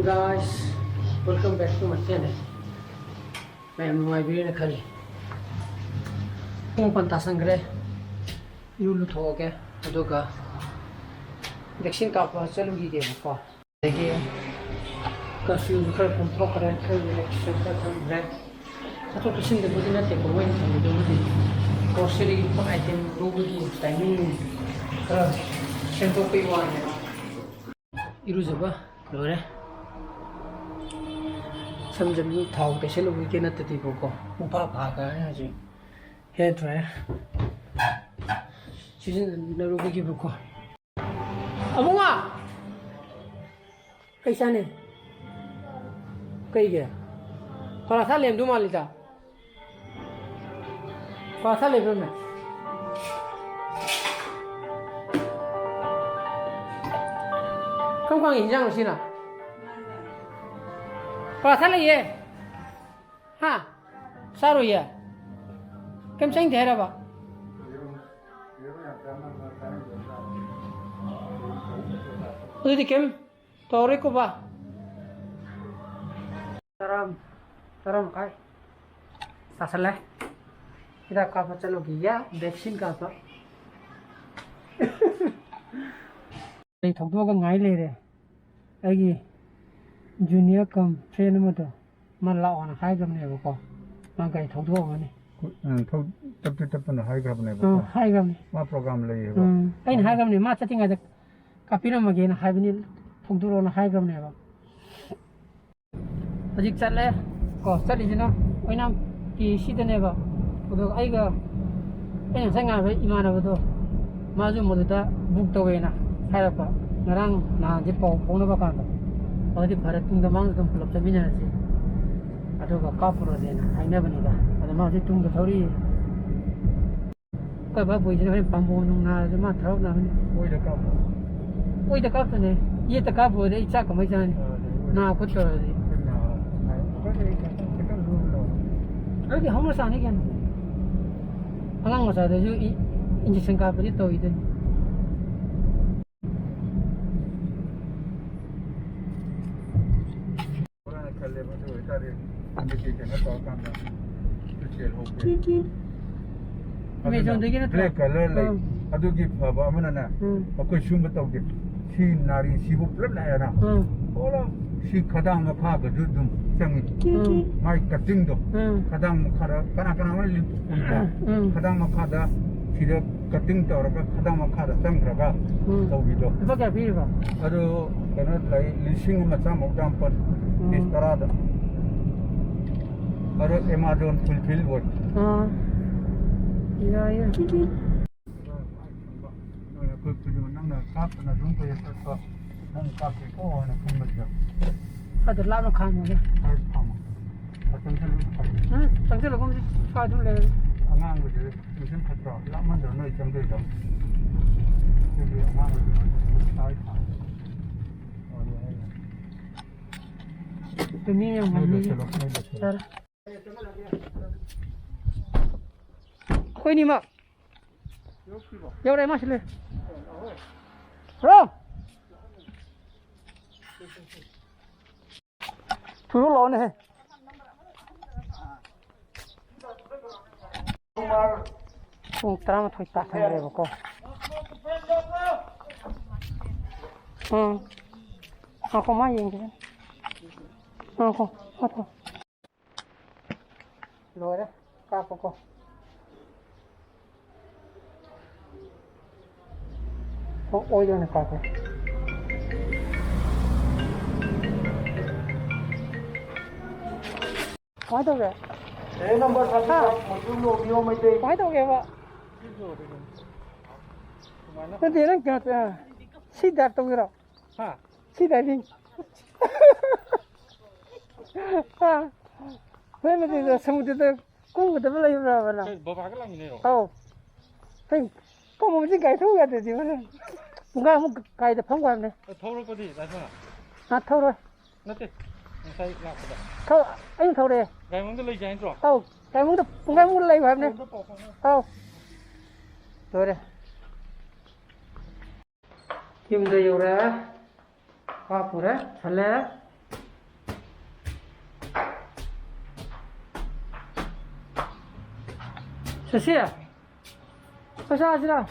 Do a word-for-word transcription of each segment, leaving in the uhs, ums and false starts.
Guys, welcome back to my channel. ꯃꯌꯥꯝ ꯅꯨꯡꯉꯥꯏꯕꯤꯔꯦꯅ ꯈꯜꯂꯤ꯫ ꯄꯨꯡ ꯃꯥꯄꯟ ꯇꯥꯁꯟꯈ꯭ꯔꯦ꯫ ꯏꯔꯨ ꯂꯨꯊꯣꯛꯑꯒꯦ꯫ ꯑꯗꯨꯒ vaccine ꯀꯥꯞꯄ ꯆꯠꯂꯨꯈꯤꯒꯦꯕꯀꯣ꯫ ꯑꯗꯒꯤ curfewꯁꯨ ꯈꯔ ꯀꯣꯝꯊꯣꯛꯈ꯭ꯔꯦ, ꯈꯔ relaxation ꯈꯔ ꯐꯪꯈ꯭ꯔꯦ꯫ ꯆꯠꯊꯣꯛ ꯆꯠꯁꯤꯟꯗꯕꯨꯗꯤ ꯅꯠꯇꯦꯀꯣ, ꯃꯣꯏꯅ ꯊꯝꯕꯤꯗꯕꯨꯗꯤ grocery item ꯂꯧꯕꯒꯤ timing ꯈꯔ ꯁꯦꯝꯗꯣꯛꯄꯒꯤ ꯋꯥꯅꯦꯕ꯫ ꯏꯔꯨꯖꯕ ꯂꯣꯏꯔꯦ꯫ ꯁꯝꯁꯦ ꯊꯥꯎ ꯇꯩꯁꯜꯂꯨꯕꯒꯤ ꯅꯠꯇꯗꯤꯕꯀꯣ, ꯄꯨꯡꯐꯥ ꯐꯥꯈ꯭ꯔꯦ ꯍꯧꯖꯤꯛ꯫ Hair dryer ꯁꯤꯖꯤꯟꯅꯔꯨꯕꯒꯤꯕꯀꯣ꯫ ꯑꯕꯨꯡꯉꯣ! ꯀꯩ ꯆꯥꯅꯤ? ꯀꯩꯒꯤ? ꯄꯔꯥꯊꯥ ꯂꯩꯔꯝꯗꯧ ꯃꯥꯜꯂꯤꯗ꯫ ꯄꯔꯥꯊꯥ ꯂꯩꯕ꯭ꯔꯥꯃꯦ? ꯀꯔꯝ ꯀꯥꯟꯒꯤ ꯍꯤꯟꯖꯥꯡꯅꯣ ꯁꯤꯅ? ꯄꯔꯥꯊꯥ ꯂꯩꯌꯦ꯫ ꯍꯥ? ꯆꯥꯔꯣꯏꯌꯦ? ꯀꯩꯝ ꯆꯥꯅꯤꯡꯗꯦ ꯍꯥꯏꯔꯕ? ꯑꯗꯨꯗꯤ ꯀꯩꯝ ꯇꯧꯔꯣꯏꯀꯣ ꯕꯥ꯫ ꯇꯔꯥ, ꯇꯔꯥ ꯃꯈꯥꯏ ꯇꯥꯁꯜꯂꯦ꯫ ꯍꯤꯗꯥꯛ ꯀꯥꯞꯄ ꯆꯠꯂꯨꯈꯤꯒꯦ, vaccine ꯀꯥꯞꯄ꯫ ꯑꯩ ꯊꯧꯗꯣꯛꯑꯒ ꯉꯥꯏ ꯂꯩꯔꯦ꯫ ꯑꯩꯒꯤ junior cum friend ꯑꯃꯗꯣ, ꯃꯥ ꯂꯥꯛꯑꯣꯅ ꯍꯥꯏꯈ꯭ꯔꯕꯅꯦꯕꯀꯣ꯫ ꯃꯥ ꯒꯥꯔꯤ ꯊꯧꯗꯣꯛꯑꯝꯃꯅꯤ꯫ ꯑ, ꯊꯧ-, ꯇꯞꯇꯤ ꯇꯞꯄꯅ ꯍꯥꯏꯈ꯭ꯔꯕꯅꯦꯕꯀꯣ꯫ ꯑ, ꯍꯥꯏꯈ꯭ꯔꯕꯅꯦ꯫ ꯃꯥ program ꯂꯩꯌꯦꯕ꯫ ꯎꯝ, ꯑꯩꯅ ꯍꯥꯏꯈ꯭ꯔꯕꯅꯦ, ꯃꯥ ꯆꯠꯇ꯭ꯔꯤꯉꯩꯗ ꯀꯥꯞꯄꯤꯔꯝꯃꯒꯦꯅ ꯍꯥꯏꯕꯅꯤ, ꯊꯧꯗꯣꯔꯛꯑꯣꯅ ꯍꯥꯏꯈ꯭ꯔꯕꯅꯦꯕ꯫ ꯍꯧꯖꯤꯛ ꯆꯠꯂꯦ ꯀꯣ, ꯆꯠꯂꯤꯁꯤꯅ ꯑꯣꯏꯅꯥꯝ K C ꯗꯅꯦꯕ꯫ ꯑꯗꯣ ꯑꯩꯒ, ꯑꯩꯅ ꯉꯁꯥꯏ ꯉꯥꯏꯕ ꯏꯃꯥꯟꯅꯕꯗꯣ, ꯃꯥꯁꯨ ꯃꯗꯨꯗ book ꯇꯧꯋꯦꯅ ꯍꯥꯏꯔꯛꯄ꯫ ꯉꯔꯥꯡ ꯅꯍꯥꯟꯁꯦ ꯄꯥꯎ ꯐꯥꯎꯅꯕ ꯀꯥꯟꯗ꯫ ꯑꯗꯨꯗꯤ ꯐꯔꯦ, ꯇꯨꯡꯗ ꯃꯥꯡꯗ ꯑꯗꯨꯝ ꯄꯨꯂꯞ ꯆꯠꯃꯤꯟꯅꯔꯁꯤ꯫ ꯑꯗꯨꯒ ꯀꯥꯞꯄꯨꯔꯁꯦꯅ ꯍꯥꯏꯅꯕꯅꯤꯗ꯫ ꯑꯗꯣ ꯃꯥ ꯍꯧꯖꯤꯛ ꯇꯨꯡꯗ ꯊꯧꯔꯤ꯫ ꯑꯩꯈꯣꯏ ꯕꯥꯕꯣꯏꯁꯤꯅ ꯍꯣꯔꯦꯟ ꯄꯥꯝꯕꯣꯝ ꯅꯨꯡ ꯅꯥꯔꯁꯨ ꯃꯥ ꯊꯔꯥꯎ ꯅꯥꯕꯅꯤ꯫ ꯑꯣꯏꯗ ꯀꯥꯞꯄꯣ꯫ ꯑꯣꯏꯗ ꯀꯥꯞꯇꯣꯏꯅꯦ꯫ ꯌꯦꯠꯇ ꯀꯥꯞꯄꯨꯔꯗꯤ ꯑꯩ ꯆꯥꯛ ꯀꯃꯥꯏ ꯆꯥꯅꯤ? ꯑ, ꯑꯗꯨ ꯅꯥ ꯈꯣꯠ ꯇꯧꯔꯗꯤ꯫ ꯅꯥ, ꯅꯥ, ꯑꯩꯈꯣꯏꯗꯤ ꯈꯤꯇꯪ ꯂꯨꯝꯕ ꯂꯧ꯫ ꯑꯗꯨꯗꯤ ꯍꯧꯅ ꯁꯥꯅꯤ ꯀꯩꯅꯣ꯫ ꯑꯉꯥꯡ ꯃꯆꯥꯗꯁꯨ ꯏ-, injection ꯀꯥꯞꯄꯗꯤ ꯇꯧꯏꯗꯨꯅꯤ꯫ Amazon-ꯗꯒꯤ ꯅꯠꯇ꯭ꯔꯣ? Black color ꯂꯩ꯫ ꯎꯝ꯫ ꯑꯗꯨꯒꯤ ꯐꯕ ꯑꯃꯅꯅꯦ, ꯎꯝ꯫ ꯑꯩꯈꯣꯏ ꯁꯨꯝꯕ ꯇꯧꯗꯦ꯫ ꯁꯤ ꯅꯥꯔꯤ ꯁꯤꯕꯨ ꯄꯨꯂꯞ ꯂꯥꯛꯑꯦꯅ꯫ ꯎꯝ꯫ ꯑꯣꯂꯣ, ꯁꯤ ꯈꯗꯥꯡ ꯃꯈꯥꯒꯁꯨ ꯑꯗꯨꯝ ꯆꯪꯉꯤ꯫ ꯎꯝ꯫ ꯃꯥꯏ cutting-ꯗꯣ꯫ ꯎꯝ꯫ ꯈꯗꯥꯡ ꯃꯈꯥꯗ ꯀꯅꯥ ꯀꯅꯥꯅꯣ ꯂꯤꯟ ꯎꯝ꯫ ꯈꯗꯥꯡ ꯃꯈꯥꯗ ꯁꯤꯗ cutting ꯇꯧꯔꯒ ꯈꯗꯥꯡ ꯃꯈꯥꯗ ꯆꯪꯈ꯭ꯔꯒ ꯎꯝ꯫ ꯇꯧꯕꯤꯗꯣ꯫ ꯂꯨꯄꯥ ꯀꯌꯥ ꯄꯤꯔꯤꯕ? ꯑꯗꯨ ꯀꯩꯅꯣ ꯂꯩ, ꯂꯤꯁꯤꯡ ꯑꯃ ꯆꯥꯝꯃꯧ ꯆꯥꯝꯃꯄꯟ, ꯎꯝ꯫ Piece ꯇꯔꯥꯗ꯫ ꯑꯗꯣ Amazon fulfill ꯑꯣꯏ꯫ ꯑꯥ꯫ ꯌꯥꯏ, ꯌꯥꯏ꯫ ꯅꯣꯏ ꯑꯩꯈꯣꯏ ꯈꯨꯗꯤꯡꯃꯛ ꯅꯪꯅ ꯀꯥꯞꯇꯅ ꯑꯗꯨꯝ ꯀꯩ ꯆꯠꯄ, ꯅꯪ ꯀꯥꯞꯄꯦꯀꯣ ꯍꯥꯏꯅ ꯈꯟꯕꯁꯤꯗ꯫ ꯑꯗꯨ ꯂꯥꯞꯅ ꯈꯥꯝꯃꯒꯦ꯫ ꯈꯔ ꯈꯥꯝꯃꯣ꯫ ꯑ, ꯆꯪꯁꯤꯜꯂꯨ꯫ ꯎꯝ, ꯆꯪꯁꯤꯜꯂꯒꯨꯝꯁꯤ꯫ ꯁ꯭ꯋꯥꯏ ꯑꯗꯨꯝ ꯂꯩꯔꯒꯦ꯫ ꯑꯉꯥꯡꯕꯁꯦ ꯆꯪꯁꯤꯟ ꯐꯠꯇ꯭ꯔꯣ? ꯂꯥꯞꯃꯟꯗ꯭ꯔꯣ ꯅꯣꯏ ꯆꯪꯗꯣꯏꯗꯣ? ꯑꯗꯨꯗꯤ ꯑꯉꯥꯡꯕꯁꯦ ꯁ꯭ꯋꯥꯏ ꯊꯥꯔꯒꯦ꯫ ꯑꯣ, ꯌꯥꯏ, ꯌꯥꯏ꯫ ꯑꯗꯨ ꯃꯤ ꯌꯥꯝ ꯅꯣꯏ ꯉꯝꯃꯤ꯫ ꯂꯣꯏꯁꯤꯜꯂꯣ, ꯅꯣꯏ ꯂꯣꯏꯁꯤꯜꯂꯣ꯫ ꯌꯥꯔꯦ꯫ ꯑꯩꯈꯣꯏꯅꯤꯃꯛ꯫ ꯌꯧꯔꯛꯑꯦ, ꯃꯥ ꯁꯤ ꯂꯩ꯫ ꯔꯣ! ꯊꯨꯔꯣ ꯂꯥꯛꯑꯣꯅꯦꯍꯦ꯫ ꯄꯨꯡ ꯇꯔꯥꯃꯥꯊꯣꯏ ꯇꯥꯁꯟꯈ꯭ꯔꯦꯕꯀꯣ꯫ ꯎꯝ꯫ ꯉꯥꯏꯈꯣ, ꯃꯥ ꯌꯦꯡꯒꯦ꯫ ꯉꯥꯏꯈꯣ, ꯉꯥꯏꯈꯣ꯫ ꯂꯣꯏꯔꯦ꯫ ꯀꯥꯞꯄꯣꯀꯣ꯫ ꯑꯣ, ꯑꯣꯏꯗꯣꯏꯅꯦ, ꯀꯥꯞꯄꯣ꯫ ꯀꯃꯥꯏ ꯇꯧꯒꯦ? ꯑꯦ, number thirty five, ꯍꯥ? ꯃꯆꯨ ꯂꯣꯕꯤꯌꯣ ꯃꯩꯇꯩ꯫ ꯀꯃꯥꯏ ꯇꯧꯒꯦꯕ? ꯅꯠꯇꯦ, ꯅꯪ ꯀꯩꯅꯣ, ꯁꯤ dive ꯇꯧꯒꯦꯔꯣ? ꯍꯥ? ꯁꯤ diving꯫ ꯍꯥ? ꯍꯣꯔꯦꯟ ꯃꯇꯦꯛꯇ ꯁꯃꯨꯗ꯭ꯔꯗ ꯀꯨꯝꯒꯗꯕ ꯂꯩꯕ꯭ꯔꯕ ꯅꯪ? ꯀꯩ, ꯕꯕꯥꯒ ꯂꯥꯛꯃꯤꯟꯅꯩꯔꯣ? ꯑꯧ꯫ ꯍꯌꯦꯡ ꯀꯨꯝꯃꯕꯗꯤ ꯒꯥꯔꯤ ꯊꯧ ꯌꯥꯗ꯭ꯔꯗꯤ ꯍꯣꯔꯦꯟ꯫ ꯄꯨꯡꯈꯥꯏꯃꯨꯛ ꯀꯥꯏꯗ ꯐꯝꯈꯣ ꯍꯥꯏꯕꯅꯦ꯫ ꯑꯦ, ꯊꯧꯔꯛꯄꯗꯤ, ꯗꯥꯏꯐꯔ? ꯑ, ꯊꯧꯔꯣꯏ꯫ ꯅꯠꯇꯦ, ꯉꯁꯥꯏ ꯂꯥꯛꯄꯗ꯫ ꯊꯧ-, ꯑꯩꯅ ꯊꯧꯔꯛꯑꯦ꯫ ꯒꯥꯔꯤ ꯃꯅꯨꯡꯗ ꯂꯩꯁꯦ ꯍꯥꯏ ꯅꯠꯇ꯭ꯔꯣ? ꯑꯧ, ꯒꯥꯔꯤ ꯃꯅꯨꯡꯗ ꯄꯨꯡꯈꯥꯏꯃꯨꯛ ꯂꯩꯌꯨ ꯍꯥꯏꯕꯅꯦ꯫ ꯐꯣꯟꯗ ꯄꯥꯎ ꯐꯥꯎꯅꯔꯣ꯫ ꯑꯧ꯫ ꯂꯣꯏꯔꯦ꯫ ꯌꯨꯝꯗ ꯌꯧꯔꯦ꯫ ꯀꯥꯞꯄꯨꯔꯦ, ꯍꯜꯂꯦ꯫ ꯁꯤ ꯆꯥꯛ ꯆꯥꯁꯤꯔ?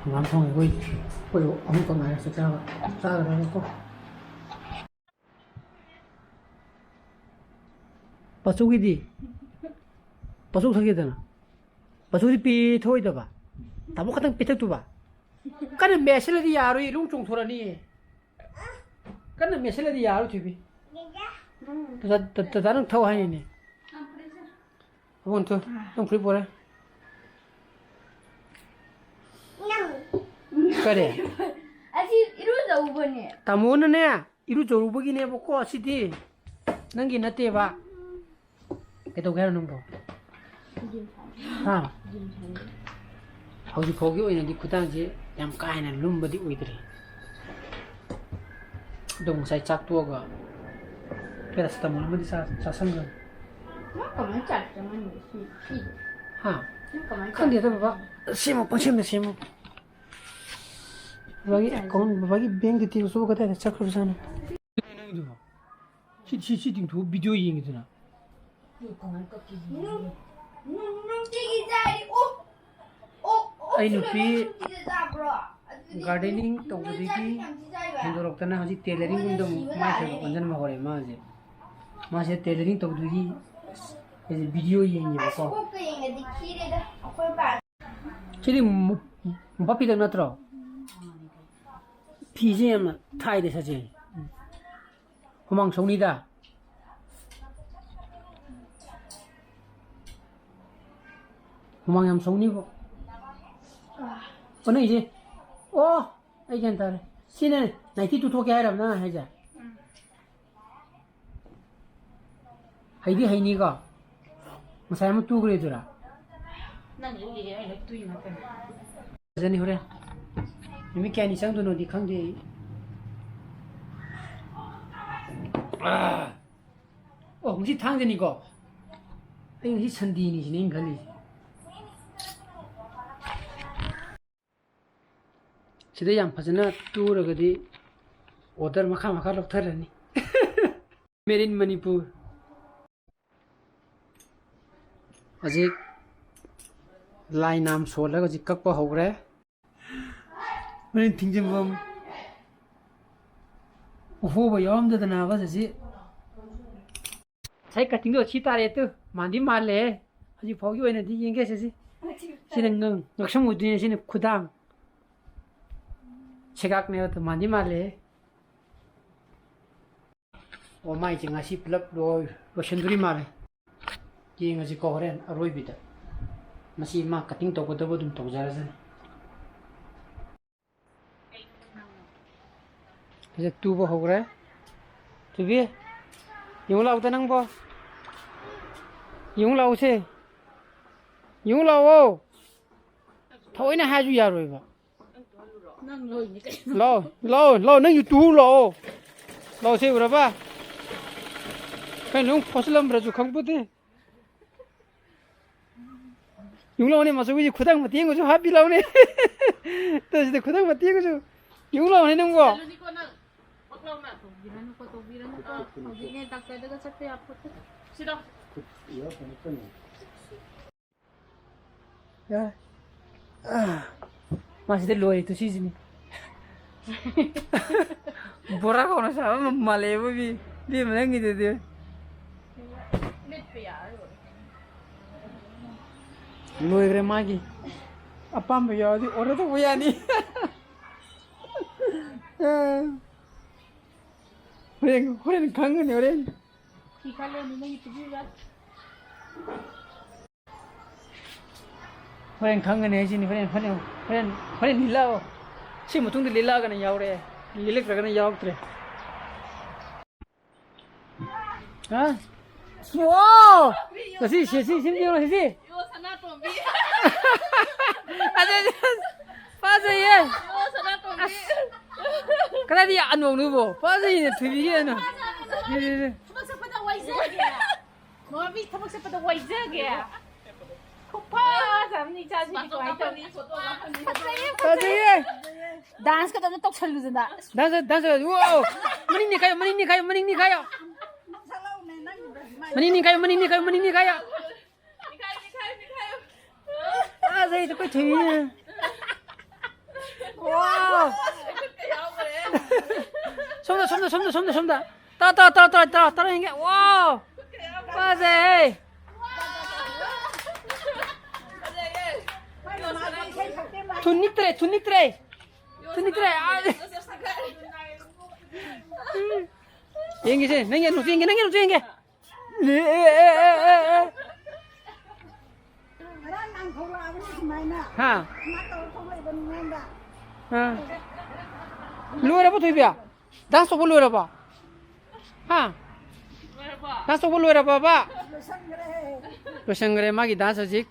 ꯍꯪꯒꯥꯝ ꯊꯣꯡꯉꯦ ꯑꯩꯈꯣꯏ꯫ ꯑꯩꯈꯣꯏ ꯑꯍꯨꯝꯈꯛ ꯉꯥꯏꯔꯦ ꯆꯥꯛ ꯆꯥꯕ꯫ ꯆꯥꯒꯗꯕꯀꯣ꯫ ꯄꯆꯨꯒꯤꯗꯤ? ꯄꯆꯨ ꯊꯛꯀꯦꯗꯅ꯫ ꯄꯆꯨꯗꯤ ꯄꯤꯊꯣꯛꯑꯣꯏꯗꯕ꯫ ꯇꯥꯃꯣ ꯈꯛꯇꯪ ꯄꯤꯊꯛꯇꯨꯕ꯫ ꯀꯟꯅ ꯃꯦꯠꯁꯤꯜꯂꯗꯤ ꯌꯥꯔꯣꯏ, ꯏꯔꯨꯡ ꯆꯣꯡꯊꯣꯔꯛꯑꯅꯤ꯫ ꯀꯟꯅ ꯃꯦꯠꯁꯤꯜꯂꯗꯤ ꯌꯥꯔꯣꯏ, ꯊꯣꯏꯕꯤ꯫ ꯇꯇꯥ, ꯇ-, ꯇꯇꯥ ꯅꯪ ꯊꯧ ꯍꯥꯏꯅꯤꯅꯦ꯫ ꯑꯕꯨꯡ ꯊꯣꯏ, ꯅꯪ ꯐꯨꯔꯤꯠ ꯄꯣꯔꯦ꯫ ꯀꯔꯤ? ꯑꯁꯤ ꯏꯔꯨꯖꯧꯕꯅꯦ꯫ ꯇꯥꯃꯣꯅꯅꯦ, ꯏꯔꯨꯖꯔꯨꯕꯒꯤꯅꯦꯕꯀꯣ ꯑꯁꯤꯗꯤ꯫ ꯅꯪꯒꯤ ꯅꯠꯇꯦꯕ꯫ ꯀꯩꯗꯧꯒꯦ ꯍꯥꯏꯅꯣ ꯅꯪꯕꯣ? ꯍꯥ? ꯍꯧꯖꯤꯛ ꯐꯥꯎꯒꯤ ꯑꯣꯏꯅꯗꯤ ꯈꯨꯗꯥꯡꯁꯦ ꯌꯥꯝ ꯀꯥ ꯍꯦꯟꯅ ꯂꯨꯝꯕꯗꯤ ꯑꯣꯏꯗ꯭ꯔꯤ꯫ ꯑꯗꯣ ꯉꯁꯥꯏ ꯆꯥꯛ ꯇꯣꯛꯑꯒ ꯄꯦꯔꯥꯁꯤꯇꯥꯃꯣꯜ ꯑꯃꯗꯤ ꯆꯥ-, ꯆꯥꯁꯟꯈ꯭ꯔꯦ꯫ ꯅꯪ ꯀꯃꯥꯏꯅ ꯆꯥꯔꯖ ꯆꯪꯍꯟꯒꯦ ꯁꯤ, ꯁꯤꯁꯦ? ꯍꯥ? ꯅꯪ ꯀꯃꯥꯏꯅ ꯈꯪꯗꯦꯗ ꯆꯥꯔꯖ ꯕꯕꯥ꯫ ꯁꯦꯝꯃꯣ, ꯄꯪꯁꯦꯝꯗ ꯁꯦꯝꯃꯣ꯫ ꯕꯕꯥꯒꯤ ꯑꯦꯀꯥꯎꯟ, ꯕꯕꯥꯒꯤ ꯕꯦꯡ ꯗꯤꯇꯦꯜꯁꯇꯨꯕꯨ ꯀꯗꯥꯏꯗ ꯆꯠꯈ꯭ꯔꯕꯖꯥꯠꯅꯣ? ꯅꯪꯒꯤꯗꯨꯕꯣ? ꯁꯤ, ꯁꯤ, ꯁꯤ ꯇꯤꯡꯊꯣꯛꯑ ꯚꯤꯗꯤꯑꯣ ꯌꯦꯡꯉꯤꯗꯨꯅ꯫ ꯅꯨꯡ-, ꯅꯨꯡ-, ꯅꯨꯡꯇꯤꯒꯤ ꯆꯥꯔꯤ꯫ ꯑꯣ, ꯑꯣ, ꯑꯣ, ꯑꯩ ꯅꯨꯄꯤ ꯅꯨꯡꯇꯤꯒꯤ ꯆꯥꯕ꯭ꯔꯣ? ꯑꯗꯨꯗꯤ ꯒꯥꯔꯗꯦꯅꯤꯡ ꯅꯣꯏ ꯇꯧꯕꯗꯒꯤ ꯆꯥꯔꯤ ꯌꯥꯝ ꯊꯤ ꯆꯥꯏꯕ꯫ ꯍꯦꯟꯗꯣꯔꯛꯇꯅ ꯍꯧꯖꯤꯛ ꯇꯦꯂꯔꯤꯡ ꯃꯣꯏꯅ ꯒꯨꯝꯗ ꯑꯃꯨꯛ ꯁꯤꯕ ꯃꯥꯏ ꯈꯔ ꯇꯥꯔꯦ꯫ ꯑꯣꯟꯁꯤꯟꯕ ꯍꯧꯔꯦ ꯃꯥꯁꯦ꯫ ꯃꯥꯁꯦ ꯇꯦꯂꯔꯤꯡ ꯇꯧꯗꯣꯏꯒꯤ ꯑꯩꯁꯦ ꯚꯤꯗꯤꯑꯣ ꯌꯦꯡꯉꯦꯕꯀꯣ꯫ ꯑꯁ, ꯀꯣꯛꯀ ꯌꯦꯡꯉꯗꯤ ꯈꯤꯔꯦꯗ ꯑꯩꯈꯣꯏ ꯄꯥ-꯫ ꯁꯤꯗꯤ ꯃꯨ-, ꯃꯣꯝꯄꯥꯛ ꯐꯤꯗꯛ ꯅꯠꯇ꯭ꯔꯣ? ꯐꯤꯁꯦ ꯌꯥꯝꯅ ꯊꯥꯏꯗ ꯁꯥꯖꯩ꯫ ꯍꯨꯃꯥꯡ ꯁꯧꯅꯤꯗ꯫ ꯍꯨꯃꯥꯡ ꯌꯥꯝ ꯁꯧꯅꯤꯕꯣ꯫ ꯑꯣꯟꯅꯩꯁꯦ꯫ ꯑꯣ, ꯑꯩ ꯒ꯭ꯌꯥꯟ ꯇꯥꯔꯦ꯫ ꯁꯤꯅ ꯅꯥꯏꯟꯇꯤ ꯇꯨ ꯊꯣꯛꯀꯦ ꯍꯥꯏꯔꯕ ꯅꯪ ꯍꯥꯏꯁꯦ? ꯍꯩꯗꯤ ꯍꯩꯅꯤꯀꯣ? ꯉꯁꯥꯏ ꯑꯃ ꯇꯨꯈ꯭ꯔꯦꯗꯨꯔꯥ? ꯅꯪ ꯂꯤꯔꯦ, ꯑꯩ ꯂꯣꯏ ꯇꯨꯏ ꯉꯥꯛꯇꯅꯤ꯫ ꯐꯖꯅꯤ ꯍꯣꯔꯦꯟ꯫ ꯅꯨꯃꯤꯠ ꯀꯌꯥꯅꯤ ꯆꯪꯗꯣꯏꯅꯣꯗꯤ ꯈꯪꯗꯦ ꯑꯩ꯫ ꯑꯥ! ꯑꯣ, ꯉꯁꯤ ꯊꯥꯡꯖꯅꯤꯀꯣ? ꯑꯩ ꯉꯁꯤ ꯁꯟꯗꯦꯅꯤ ꯁꯤꯅꯦ ꯑꯩꯅ ꯈꯜꯂꯤꯁꯦ꯫ ꯁꯤꯗ ꯌꯥꯝ ꯐꯖꯅ ꯇꯨꯔꯒꯗꯤ order ꯃꯈꯥ ꯃꯈꯥ ꯂꯧꯊꯔꯅꯤ꯫ Made in Manipur꯫ ꯍꯧꯖꯤꯛ ꯂꯥꯏ ꯅꯥꯝ ꯁꯣꯜꯂꯒ ꯍꯧꯖꯤꯛ ꯀꯛꯄ ꯍꯧꯈ꯭ꯔꯦ꯫ ꯍꯣꯔꯦꯟ ꯊꯤꯡꯖꯤꯟꯐꯝ ꯎꯐꯨꯕ ꯌꯥꯎꯔꯝꯗꯗꯅꯕ ꯆꯠꯁꯤ꯫ ꯉꯁꯥꯏ cutting ꯗꯣ ꯁꯤ ꯇꯥꯔꯦ ꯇꯨ꯫ ꯃꯥꯟꯗꯤ ꯃꯥꯜꯂꯦ꯫ ꯍꯧꯖꯤꯛ ꯐꯥꯎꯒꯤ ꯑꯣꯏꯅꯗꯤ ꯌꯦꯡꯒꯦ ꯁꯤꯁꯤ꯫ ꯁꯤꯅ ꯉꯛ-, ꯉꯛꯁꯝ ꯑꯣꯏꯗꯣꯏꯅꯦ, ꯁꯤꯅ ꯈꯨꯗꯥꯡ꯫ ꯁꯦꯒꯥꯛꯅꯦꯕ ꯇꯨ, ꯃꯥꯟꯗꯤ ꯃꯥꯜꯂꯦ꯫ ꯑꯣ, ꯃꯥꯏꯁꯦ ꯉꯁꯤ ꯄꯨꯂꯞ ꯂꯣꯏ-, ꯂꯣꯏꯁꯤꯟꯗꯣꯔꯤ ꯃꯥꯜꯂꯦ꯫ ꯌꯦꯡꯉꯁꯤꯀꯣ ꯍꯣꯔꯦꯟ ꯑꯔꯣꯏꯕꯤꯗ꯫ ꯃꯁꯤ ꯃꯥ cutting ꯇꯧꯒꯗꯕ ꯑꯗꯨꯝ ꯇꯧꯖꯔꯁꯅꯤ꯫ ꯁꯤꯗ ꯇꯨꯕ ꯍꯧꯈ꯭ꯔꯦ꯫ ꯊꯣꯏꯕꯤ, ꯌꯦꯡꯉꯨ ꯂꯥꯛꯎꯗ ꯅꯪꯕꯣ꯫ ꯌꯦꯡꯉꯨ ꯂꯥꯛꯎꯁꯦ꯫ ꯌꯦꯡꯉꯨ ꯂꯥꯛꯑꯣ꯫ ꯊꯑꯣꯏꯅ ꯍꯥꯏꯔꯁꯨ ꯌꯥꯔꯣꯏꯕ꯫ ꯅꯪ ꯂꯣꯏꯅꯤ ꯀꯩꯅꯣ꯫ ꯂꯥꯛꯑꯣ, ꯂꯥꯛꯑꯣ, ꯂꯥꯛꯑꯣ, ꯅꯪꯁꯨ ꯇꯨ ꯂꯥꯛꯑꯣ꯫ ꯂꯥꯛꯑꯣ, ꯁꯤ ꯎꯔꯕ? ꯀꯩꯅꯣ, ꯅꯪ ꯐꯣꯠꯆꯜꯂꯝꯕ꯭ꯔꯁꯨ ꯈꯪꯄꯣꯠꯇꯦ꯫ ꯌꯦꯡꯉꯨ ꯂꯥꯛꯑꯣꯅꯦ, ꯃꯆꯧꯕꯤꯁꯤ ꯈꯨꯗꯥꯡ ꯃꯇꯦꯛ ꯑꯃꯁꯨ ꯍꯥꯞꯄꯤ ꯂꯥꯛꯑꯣꯅꯦ꯫ ꯇꯧꯁꯤꯗ ꯈꯨꯗꯥꯡ ꯃꯇꯦꯛ ꯑꯃꯁꯨ꯫ ꯌꯦꯡꯉꯨ ꯂꯥꯛꯑꯣꯅꯦ ꯅꯪꯕꯣ꯫ ꯆꯠꯂꯨꯅꯤꯀꯣ ꯅꯪ꯫ ꯄꯛ ꯂꯥꯎꯅ꯫ ꯇꯧꯕꯤꯔꯅꯨꯀꯣ, ꯇꯧꯕꯤꯔꯅꯨꯀꯣ꯫ ꯑꯥ꯫ ꯍꯧꯖꯤꯛꯅꯦ ꯗꯥꯛꯇꯔꯗꯒ ꯆꯠꯄ ꯌꯥꯄꯣꯠꯇꯦ꯫ ꯁꯤꯗ꯫ ꯌꯥꯔꯦ꯫ ꯑꯥ, ꯃꯥꯁꯤꯗ ꯂꯣꯏꯔꯦ ꯇꯨ ꯁꯤꯁꯤꯅꯤ꯫ ꯕꯣꯔꯥ ꯈꯥꯎꯅ ꯁꯥꯕ ꯃ-, ꯃꯥꯜꯂꯦꯕ ꯃꯤ꯫ ꯏꯕꯦꯝꯃ ꯅꯪꯒꯤꯗꯨꯗꯤ꯫ ꯂꯤꯠꯄ ꯌꯥꯔꯔꯣꯏ꯫ ꯂꯣꯏꯈ꯭ꯔꯦ ꯃꯥꯒꯤ꯫ ꯑꯄꯥꯝꯕ ꯌꯥꯎꯔꯗꯤ order ꯇꯧꯕ ꯌꯥꯅꯤ꯫ ꯍꯣꯔꯦꯟ, ꯍꯣꯔꯦꯟ ꯈꯪꯒꯅꯤ, ꯍꯣꯔꯦꯟ꯫ ꯐꯤ ꯈꯜꯂꯦ, ꯅꯪꯒꯤ ꯄꯤꯕꯤꯕ꯭ꯔꯥ? ꯍꯣꯔꯦꯟ ꯈꯪꯒꯅꯤ ꯍꯥꯏꯁꯤꯅꯤ, ꯍꯣꯔꯦꯟ, ꯍꯣꯔꯦꯟ, ꯍꯣꯔꯦꯟ, ꯍꯣꯔꯦꯟ ꯂꯤꯜꯂꯛꯑꯣ꯫ ꯁꯤ ꯃꯇꯨꯡꯗ ꯂꯤꯜꯂꯛꯑꯒꯅ ꯌꯥꯎꯔꯦ, ꯂꯤꯜꯂꯛꯇ꯭ꯔꯒꯅ ꯌꯥꯎꯗ꯭ꯔꯦ꯫ ꯍꯥ? ꯋꯥꯎ! ꯉꯁꯤ ꯁꯦ-, ꯁꯤ, ꯁꯤ ꯌꯦꯡꯉꯣ, ꯁꯤ, ꯁꯤ꯫ ꯏꯕꯣ ꯁꯅꯥꯇꯣꯝꯕꯤ꯫ ꯑꯗꯨ, ꯐꯖꯩꯌꯦ꯫ ꯏꯕꯣ ꯁꯅꯥꯇꯣꯝꯕꯤ꯫ ꯑꯁ, ꯀꯗꯥꯏꯗ ꯑꯅꯣꯛꯅꯣꯕꯣ? ꯐꯖꯩꯅꯦ, ꯊꯣꯏꯕꯤꯒꯤ ꯑꯅꯣꯛ꯫ ꯁꯤ, ꯁꯤ, ꯁꯤ꯫ ꯊꯕꯛ ꯆꯠꯄꯗ ꯋꯥꯏꯖꯒꯦ꯫ ꯃꯃꯤ ꯊꯕꯛ ꯆꯠꯄꯗ ꯋꯥꯏꯖꯒꯦ꯫ ꯈꯨꯐꯖ ꯑꯃꯅꯤ ꯏꯆꯥꯁꯤꯗꯤ ꯀꯃꯥꯏꯅ ꯇꯧꯅꯤ? ꯐꯖꯩꯌꯦ꯫ Dance ꯀꯗꯣ ꯑꯝꯇ ꯇꯧꯁꯜꯂꯨꯗꯅ꯫ Dance, dance, wow! ꯃꯅꯤꯡꯅꯤ ꯈꯥꯏꯌꯣ, ꯃꯅꯤꯡꯅꯤ ꯈꯥꯏꯌꯣ, ꯃꯅꯤꯡꯅꯤ ꯈꯥꯏꯌꯣ꯫ ꯃꯅꯤꯡꯅꯤ ꯈꯥꯏꯌꯣ, ꯃꯅꯤꯡꯅꯤ ꯈꯥꯏꯌꯣ, ꯃꯅꯤꯡꯅꯤ ꯈꯥꯏꯌꯣ꯫ ꯐꯖꯩꯗ ꯑꯩꯈꯣꯏ ꯊꯣꯏꯕꯤꯅ꯫ Wow! ꯁꯣꯝꯗ, ꯁꯣꯝꯗ, ꯁꯣꯝꯗ, ꯁꯣꯝꯗ, ꯁꯣꯝꯗ꯫ ꯇꯥ, ꯇꯥ, ꯇꯥ, ꯇꯥ, ꯇꯥ, ꯇꯥ, ꯌꯦꯡꯒꯦ꯫ Wow! ꯐꯖꯩ꯫ ꯊꯨꯟ ꯅꯤꯛꯇ꯭ꯔꯦ, ꯊꯨꯟ ꯅꯤꯛꯇ꯭ꯔꯦ꯫ ꯊꯨꯟ ꯅꯤꯛꯇ꯭ꯔꯦ꯫ ꯌꯦꯡꯒꯦꯁꯦ, ꯅꯪꯒꯤ ꯅꯨꯡꯁꯨ ꯌꯦꯡꯒꯦ, ꯅꯪꯒꯤ ꯅꯨꯡꯁꯨ ꯌꯦꯡꯒꯦ꯫ ꯑꯦ, ꯑꯦ, ꯑꯦ, ꯑꯦ, ꯑꯦ, ꯑꯦ꯫ ꯉꯔꯥꯡ ꯅꯍꯥꯟ ꯊꯣꯛꯂꯛꯑꯕꯅꯤ ꯁꯨꯃꯥꯏꯅ꯫ ꯍꯥ? ꯁꯨꯃꯥꯏꯅ ꯇꯧꯔ ꯊꯣꯛꯂꯛꯏꯕ ꯅꯉꯣꯟꯗ꯫ ꯑꯥ꯫ ꯂꯣꯏꯔꯕꯣ ꯊꯣꯏꯕꯤ? Dance ꯇꯧꯕ ꯂꯣꯏꯔꯕꯣ? ꯍꯥ? ꯂꯣꯏꯔꯕꯣ? Dance ꯇꯧꯕ ꯂꯣꯏꯔꯕꯕ? ꯂꯣꯏꯁꯟꯈ꯭ꯔꯦ꯫ ꯂꯣꯏꯁꯟꯈ꯭ꯔꯦ ꯃꯥꯒꯤ dance ꯍꯧꯖꯤꯛ꯫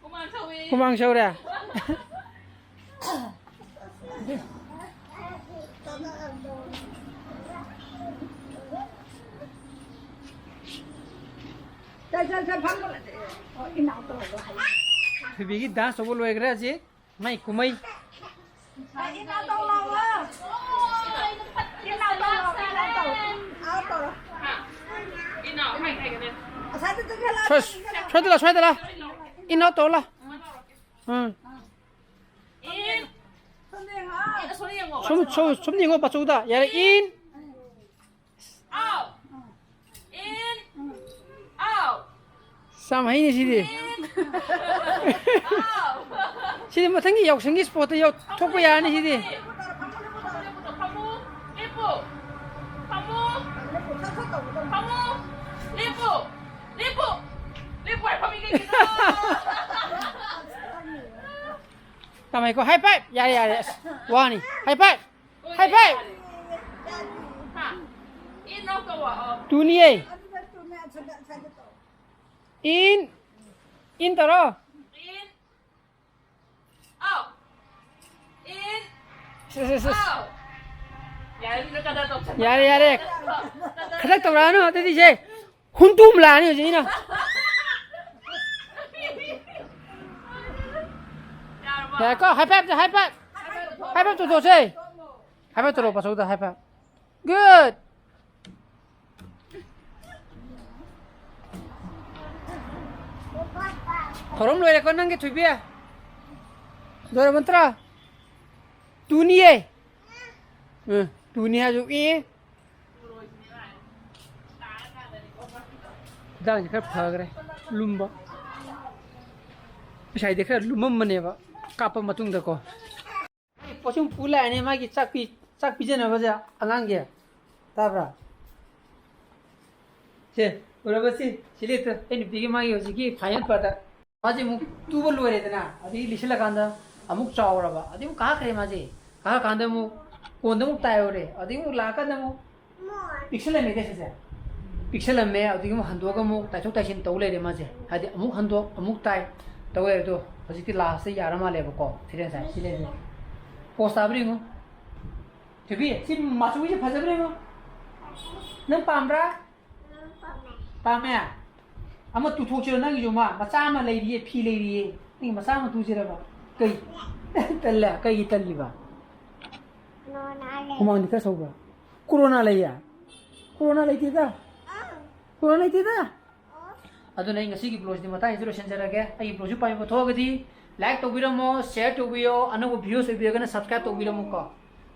ꯍꯨꯃꯥꯡ ꯁꯧꯋꯤ꯫ ꯍꯨꯃꯥꯡ ꯁꯧꯔꯦ꯫ ꯆꯠ, ꯆꯠ, ꯆꯠ, ꯐꯝꯃꯨꯔꯁꯦ꯫ ꯑꯣ, ꯏꯅꯥꯎ ꯇꯧꯔꯒ ꯍꯥꯏ꯫ ꯊꯣꯏꯕꯤꯒꯤ dance ꯇꯧꯕ ꯂꯣꯏꯈ꯭ꯔꯦ ꯍꯧꯖꯤꯛ꯫ ꯃꯥꯏ ꯀꯨꯝꯍꯩ꯫ ꯏꯅꯥꯎ ꯇꯧ ꯂꯥꯎꯑꯣ꯫ ꯏꯅꯥꯎ ꯇꯧ ꯂꯥꯎꯑꯣ, ꯏꯅꯥꯎ ꯇꯧ꯫ ꯑꯥꯎ ꯇꯧꯔꯣ꯫ ꯏꯅꯥꯎ, ꯍꯥꯏ, ꯍꯥꯏꯒꯅꯦ꯫ ꯑꯁ꯭ꯋꯥꯏꯗ ꯆꯪꯁꯤꯜꯂꯛꯑꯣ, ꯁ꯭ꯋꯥꯏ-, ꯆꯪꯁꯤꯜꯂꯛꯑꯣ꯫ ꯁ꯭ꯋꯥꯏꯗ ꯂꯥꯎ, ꯁ꯭ꯋꯥꯏꯗ ꯂꯥꯎ꯫ ꯏꯅꯥꯎ ꯇꯧ ꯂꯥꯎ꯫ ꯎꯝ꯫ ꯏꯟ꯫ ꯁꯣꯝꯗ ꯌꯦꯡꯉꯣ꯫ ꯁꯣꯝ, ꯁꯣꯝ, ꯁꯣꯝꯗ ꯌꯦꯡꯉꯣ, ꯄꯥꯆꯧꯗ꯫ ꯌꯥꯔꯦ, ꯏꯟ꯫ ꯑꯥꯎ꯫ ꯏꯟ꯫ ꯑꯥꯎ꯫ ꯌꯥꯝ ꯍꯩꯅꯦ ꯁꯤꯗꯤ꯫ ꯏꯟ꯫ ꯑꯥꯎ꯫ ꯁꯤꯗꯤ ꯃꯊꯪꯒꯤ ꯌꯥꯎꯁꯪꯒꯤ sport ꯇ ꯌꯥꯎ-, ꯊꯣꯛꯄ ꯌꯥꯔꯅꯤ ꯁꯤꯗꯤ꯫ ꯐꯝꯃꯨ, ꯂꯦꯞꯄꯨ, ꯐꯝꯃꯨ, ꯂꯦꯞꯄꯨ, ꯐꯝꯃꯨ, ꯂꯦꯞꯄꯨ, ꯐꯝꯃꯨ, ꯐꯝꯃꯨ, ꯐꯝꯃꯨ, ꯂꯦꯞꯄꯨ, ꯂꯦꯞꯄꯨ, ꯂꯦꯞꯄꯨ ꯍꯥꯏ ꯐꯝꯃꯤ ꯀꯩꯒꯤꯅꯣ? ꯇꯝꯃꯦꯀꯣ꯫ High five! ꯌꯥꯔꯦ, ꯌꯥꯔꯦ꯫ ꯑꯁ, ꯋꯥꯅꯤ꯫ High five! High five! ꯍꯥ? ꯏꯟ ꯑꯥꯎꯠ ꯇꯧꯋꯣ, ꯑꯥꯎ꯫ ꯇꯨꯅꯤꯌꯦ꯫ ꯏꯟ, ꯏꯟ ꯇꯧꯔꯣ꯫ In out. In say, say, say. Out. ꯌꯥꯔꯦ, ꯑꯗꯨꯗ ꯀꯗꯔ ꯇꯧꯁꯟꯕ꯫ ꯌꯥꯔꯦ, ꯌꯥꯔꯦ꯫ ꯀꯗꯔ ꯈꯗꯛ ꯇꯧꯔꯛꯑꯅꯨ ꯑꯗꯨꯗꯤ ꯁꯦ꯫ ꯍꯨꯟꯗꯣꯛꯑꯝ ꯂꯥꯛꯑꯅꯤ ꯍꯧꯖꯤꯛ ꯑꯩꯅ꯫ ꯌꯥꯔꯕꯣ? ꯉꯥꯏꯈꯣ, high five ꯇꯧ, high five꯫ High five ꯇꯧꯊꯣꯛꯁꯦ꯫ High five ꯇꯧꯔꯣ, ꯄꯥꯁꯧꯗ high five꯫ Good꯫ ꯊꯧꯔꯝ ꯂꯣꯏꯔꯦꯀꯣ ꯅꯪꯒꯤ, ꯊꯣꯏꯕꯤ? ꯂꯣꯏꯔꯕ ꯅꯠꯇ꯭ꯔꯥ? ꯇꯨꯅꯤꯌꯦ꯫ ꯎꯝ, ꯇꯨꯅꯤ ꯍꯥꯏꯁꯨ ꯑꯦ꯫ ꯈꯨꯗꯥꯡꯁꯦ ꯈꯔ ꯐꯈ꯭ꯔꯦ, ꯂꯨꯝꯕ꯫ ꯉꯁꯥꯏꯗꯤ ꯈꯔ ꯂꯨꯝꯃꯝꯕꯅꯦꯕ, ꯀꯥꯞꯄ ꯃꯇꯨꯡꯗꯀꯣ꯫ ꯄꯣꯠꯁꯨꯝ ꯄꯨ ꯂꯥꯛꯑꯦꯅꯦ, ꯃꯥꯒꯤ ꯆꯥꯛ ꯄꯤ-, ꯆꯥꯛ ꯄꯤꯖꯅꯕꯁꯦ ꯑꯉꯥꯡꯒꯤ꯫ ꯇꯥꯕ꯭ꯔꯥ? ꯁꯦ, ꯎꯔꯕ ꯁꯤ? ꯁꯤ ꯂꯩꯇ꯭ꯔꯣ? ꯑꯩ ꯅꯨꯄꯤꯒꯤ ꯃꯥꯒꯤ ꯍꯧꯖꯤꯛꯀꯤ final part꯫ ꯃꯥꯁꯦ ꯑꯃꯨꯛ ꯇꯨꯕ ꯂꯣꯏꯔꯦꯗꯅ, ꯑꯗꯒꯤ ꯂꯤꯁꯤꯜꯂꯀꯥꯟꯗ ꯑꯃꯨꯛ ꯆꯥꯎꯔꯕ, ꯑꯗꯩ ꯑꯃꯨꯛ ꯀꯥꯈ꯭ꯔꯦ ꯃꯥꯁꯦ꯫ ꯀꯥꯈ꯭ꯔꯀꯥꯟꯗ ꯑꯃꯨꯛ ꯀꯣꯟꯗ ꯑꯃꯨꯛ ꯇꯥꯏꯍꯧꯔꯦ, ꯑꯗꯩ ꯑꯃꯨꯛ ꯂꯥꯛꯑꯀꯥꯟꯗ ꯑꯃꯨꯛ ꯄꯤꯛꯁꯜꯂꯝꯃꯦ ꯁꯤꯁꯦ꯫ ꯄꯤꯛꯁꯜꯂꯝꯃꯦ, ꯑꯗꯨꯗꯒꯤ ꯑꯃꯨꯛ ꯍꯟꯗꯣꯛꯑꯒ ꯑꯃꯨꯛ ꯇꯥꯏꯊꯣꯛ ꯇꯥꯏꯁꯤꯟ ꯇꯧ ꯂꯩꯔꯦ ꯃꯥꯁꯦ꯫ ꯍꯥꯏꯗꯤ ꯑꯃꯨꯛ ꯍꯟꯗꯣꯛ, ꯑꯃꯨꯛ ꯇꯥꯏ ꯇꯧ ꯂꯩꯔꯦ꯫ ꯑꯗꯣ ꯍꯧꯖꯤꯛꯇꯤ last ꯌꯥꯔ ꯃꯥꯜꯂꯦꯕꯀꯣ꯫ ꯁꯤꯗ ꯉꯁꯥꯏ ꯁꯤ ꯂꯩꯔꯦ꯫ Pose ꯇꯥꯕ꯭ꯔꯥ ꯌꯦꯡꯉꯨ꯫ ꯊꯣꯏꯕꯤ, ꯁꯤ ꯃꯆꯨꯁꯦ ꯐꯖꯕ꯭ꯔꯥ ꯌꯦꯡꯉꯨ꯫ ꯅꯪ ꯄꯥꯝꯕ꯭ꯔꯥ? ꯄꯥꯝꯃꯦ꯫ ꯑꯃ ꯇꯨꯊꯣꯛꯁꯤꯔꯣ ꯅꯪꯒꯤꯁꯨ? ꯑꯃ ꯃꯆꯥ ꯑꯃ ꯂꯩꯔꯤꯌꯦ, ꯐꯤ ꯂꯩꯔꯤꯌꯦ꯫ ꯅꯪꯒꯤ ꯃꯆꯥ ꯑꯃ ꯇꯨꯁꯤꯔꯕ? ꯀꯩ? ꯇꯜꯂꯦ? ꯀꯩꯒꯤ ꯇꯜꯂꯤꯕ? ꯀꯣꯔꯣꯅꯥ ꯂꯩ꯫ ꯍꯨꯃꯥꯡꯗꯤ ꯈꯔ ꯁꯧꯕ꯭ꯔꯥ? ꯀꯣꯔꯣꯅꯥ ꯂꯩꯌꯦ? ꯀꯣꯔꯣꯅꯥ ꯂꯩꯇꯦꯗ꯫ ꯑꯥ꯫ ꯀꯣꯔꯣꯅꯥ ꯂꯩꯇꯦꯗ꯫ ꯑꯣ꯫ ꯑꯗꯨꯅ ꯑꯩ ꯉꯁꯤꯒꯤ vlogꯁꯤꯗꯤ ꯃꯇꯥꯡꯁꯤꯗ ꯂꯣꯏꯁꯤꯟꯖꯔꯒꯦ꯫ ꯑꯩꯒꯤ vlogꯁꯤ ꯄꯥꯝꯕꯤꯕ ꯊꯣꯛꯑꯒꯗꯤ like ꯇꯧꯕꯤꯔꯝꯃꯣ, share ꯇꯧꯕꯤꯌꯣ, ꯑꯅꯧꯕ viewers ꯑꯣꯏꯕꯤꯔꯒꯅ subscribe ꯇꯧꯕꯤꯔꯝꯃꯨꯀꯣ꯫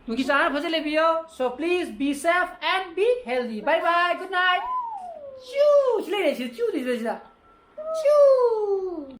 ꯅꯨꯡꯁꯤ ꯆꯥꯟꯅꯅ ꯐꯖꯅ ꯂꯩꯕꯤꯌꯣ꯫ So please be safe and be healthy. Bye bye, good night. ꯆꯨ! ꯁꯤ ꯂꯩꯔꯦ, ꯁꯤ ꯆꯨ! ꯁꯤꯗ, ꯁꯤꯗ꯫ ꯆꯨ!